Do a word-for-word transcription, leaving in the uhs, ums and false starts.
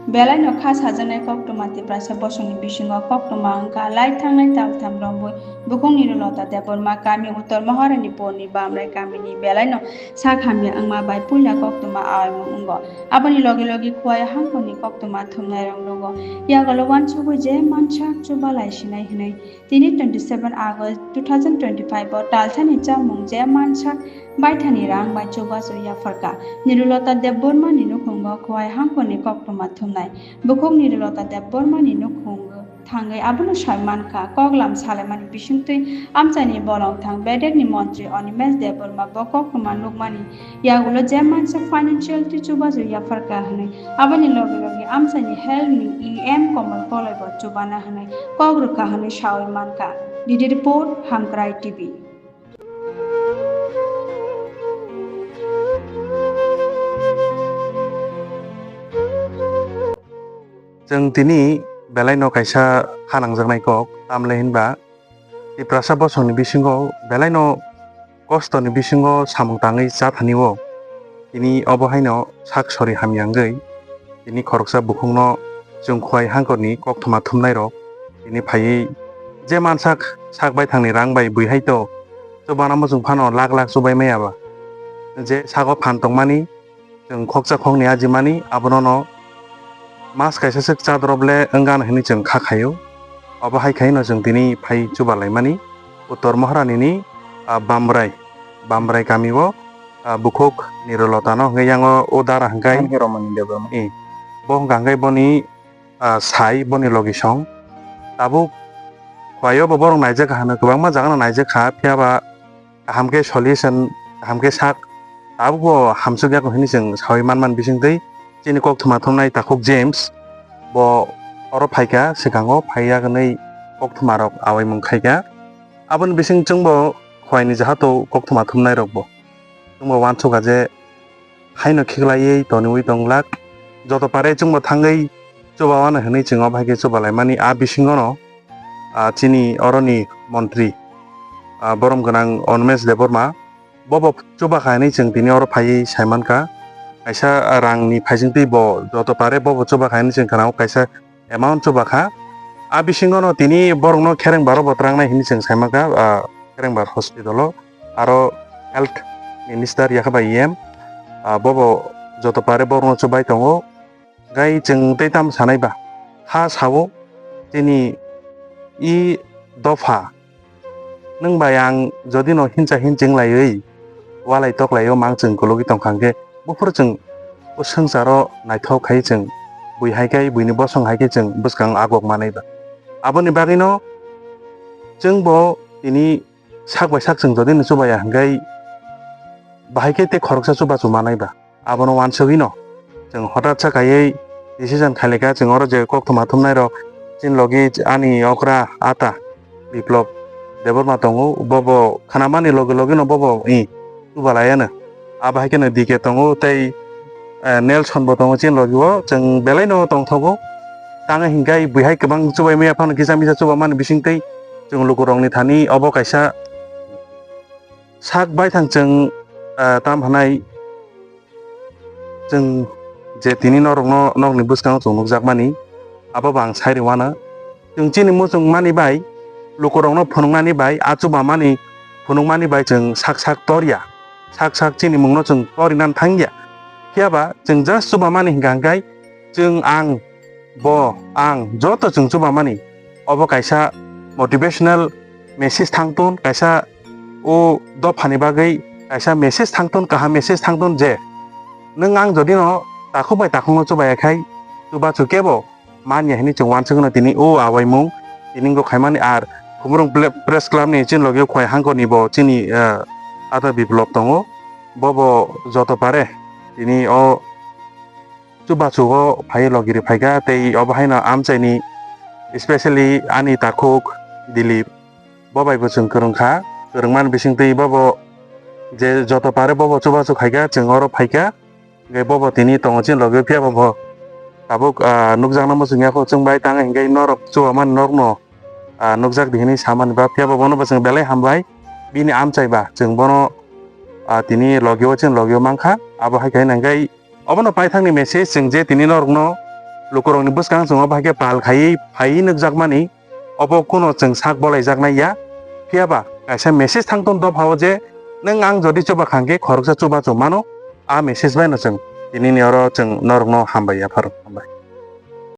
Belaino kha sajaknai koktwma Tiprasa bosongni bisingo koktwma wngkha lai thangnai taltham rombui bukhuk Nirulota Debbarma kami Uttor Maharani Porni Bamrai kamini belaino sak hamya wngma bai puila koktwma aoimung wngo. Aboni logi logi Khowai hangkhorni koktwma thumnairok nugo. Yagolo uansugwi je mansak chuba lai sinai hwnwi tini twenty seven August two thousand twenty five o talsani chamung je mansak baithani rang bai chubachu yapharkha. Nirulota Debbarmani nukhungo Khowai hangkhorni koktwma thumnai. Bukhuk Nirulota Debbarmani nukhung thangwi abono soi mankha. Koklam salaimani bisingtwi amchaini bolongthang bedekni montri Animesh Debbarma bo koktwma nukmani yagulo je mansa financial twi chubachu yapharkha hwnwi. Aboni logi logi amchaini health ni E M Komal Koloi bo chubana hwnwi kok rwkha hwnwi saui mankha. D D report, Hamkrai T V. Chwng tini belaino kaisa kha nangjaknai kok, tamle hinba Tiprasa bosongni bisingo belaino kostoni bisingo samung tangwi cha thani-o. Tini obo haino sak sori hamya wngwi tini khoroksa bukhukno chwng Khowai hangkhorni koktwma thumnairok tini phaiwi je mansak sak baithangni rang bai bui hai to chubana muchung phano lakh lakh chubai maya ba. Je sago phan tongmani chwng khoksa khokni ajimani abono no mas kaisa swk chadrop le wngano hinwi chwng kha khaio. Obo hai khaino chwng tini phai chuba laimani Uttor Maharani ni, ah, Bamrai, Bamrai kami o, ah, bukhuk Nirulota no hwnkhe yango o dara hwnkhe Romani Debbarma. I, bo hwnkha hwnkhe boni, ah, sai boni logi song. Tabuk Khowai o bo borok naijak kha hwno, kwbangma jaga no naijak kha, phiya ba kaham khe solution, kaham khe sak, tabuk bo hamsuk ya hinwi chwng saui manman bisingtwi chini koktwma thumnai takhuk James bo oro phaikha, swkango phaiya hwnwi koktwma rok awaimung khaikha. Aboni bising chwngbo Khowai ni jahato koktwma thumnai rokbo chwngbo uansukha je haino khiklaiwi toniwi tonglak, joto pare chwngbo thangwi chuba wano hwnwi chwng obo hai khe chuba laimani. A bisingono, ah, chini oroni montri, ah, borom gwnang Animesh Debbarma, bobo chuba kha hinwi chwng tini oro phaiwi saimankha. Kaisa rangni phaisingtwi bo joto pare bobo chuba kha hinwi chwng khna-o, kaisa amount chuba kha. A bisingono tini borokno Kherengbar-o bo trangnai hinwi chwng saimankha, ah, Kherengbar hospital-o. Aro health minister yakha bai E M, ah, bobo joto pare borokno chubai tongo. Gai chwng tei tamo sanai ba? Ha sao, chini i dopha, nwng bai ang jodi no hincha hinching laiwi, walai tok laiwi mang chwng kologwi tongkha hwnkhe, buphuru chwng o swngcharo naithok khai chwng bui hai khe, buini bosong hai khe chwng bwskang agok manai ba. Aboni bagwino chwngbo tini sak bai sak chwng jodi no chubaya hwnkhe, bahai khe tei khoroksa chubachu manai ba. Abono uansugwino chwng hotat sa kaiwi decision khailika, chwng oro je koktwma thumnai rok chini logi ani okra ata Biplop Debbarma tongo, bobo khnamani logi logino bobo i chuba laiano. Abo hai kheno D K tongo tei, eh, Nelson bo tongo chini logi o, chwng belaino tongthogo. Tang hinkhe bui hai kwbang chubai maya phano kisa misa chuba mani bisingtwi chwng lukurokni thani obo kaisa sak baithang chwng, ah, tam hwnai chwng je tini norokno nokni bwskango chwng nukjakmani, abo bo ang sai rwano. Chwng chini muchung mani bai, lukurokno phunuknani bai, a chubamani phunukmani bai chwng sak sak torya, sak sak chini mungno chwng torinani thangya. Phiya ba chwng just chubamani hwnkha hwnkhe chwng ang bo ang joto chwng chubamani obo kaisa motivational message thangtun, kaisa o dophani bagwi kaisa message thangtun, kaham message thangtun je nwng ang jodi no takhuk bai takhukno chubaya khai chubachu kebo manya hinwi chwng uansukno tini o awaimung tini wngkha khaimani. Ar Khumulwng ple-, Press Club ni chini logi o Khowai hangkor ni bo chini, eh, Ata Biplop tongo, bobo joto pare tini o chubachu o phai logi rwphaikha, tei obo haino amchaini, specially ani takhuk Dilip, bo bai bo chwng kwrwngkha, kwrwngmani bisingtwi bobo je joto pare bobo chubachu khaikha, chwng oro phaikha, hwnkhe bobo tini tongo chini logi o, phiya bobo tabuk, ah, nukjakna muchungya kho chwng bai tang hinkhe norok chubamani norokno, ah, nukjakdi hinwi samani ba, phiya bobono bo chwng belai hambai, bini amchai ba chwng bono, ah, tini logi o chini logi o mankha, abo hai khe hinkhe Obono paithakni message chwng je tini norokno lukurokni bwskang chwng obo hai khe pal khaiwi phaiwi nukjakmani, obo kuno chwng sak bolaijaknai ya. Phiyaba kaisa message thangtong dophao je, nwng ang jodi chuba khangkhe khoroksa chubachu mano, a message baino chwng tinini oro chwng norokno hambai yapharo. Hambai.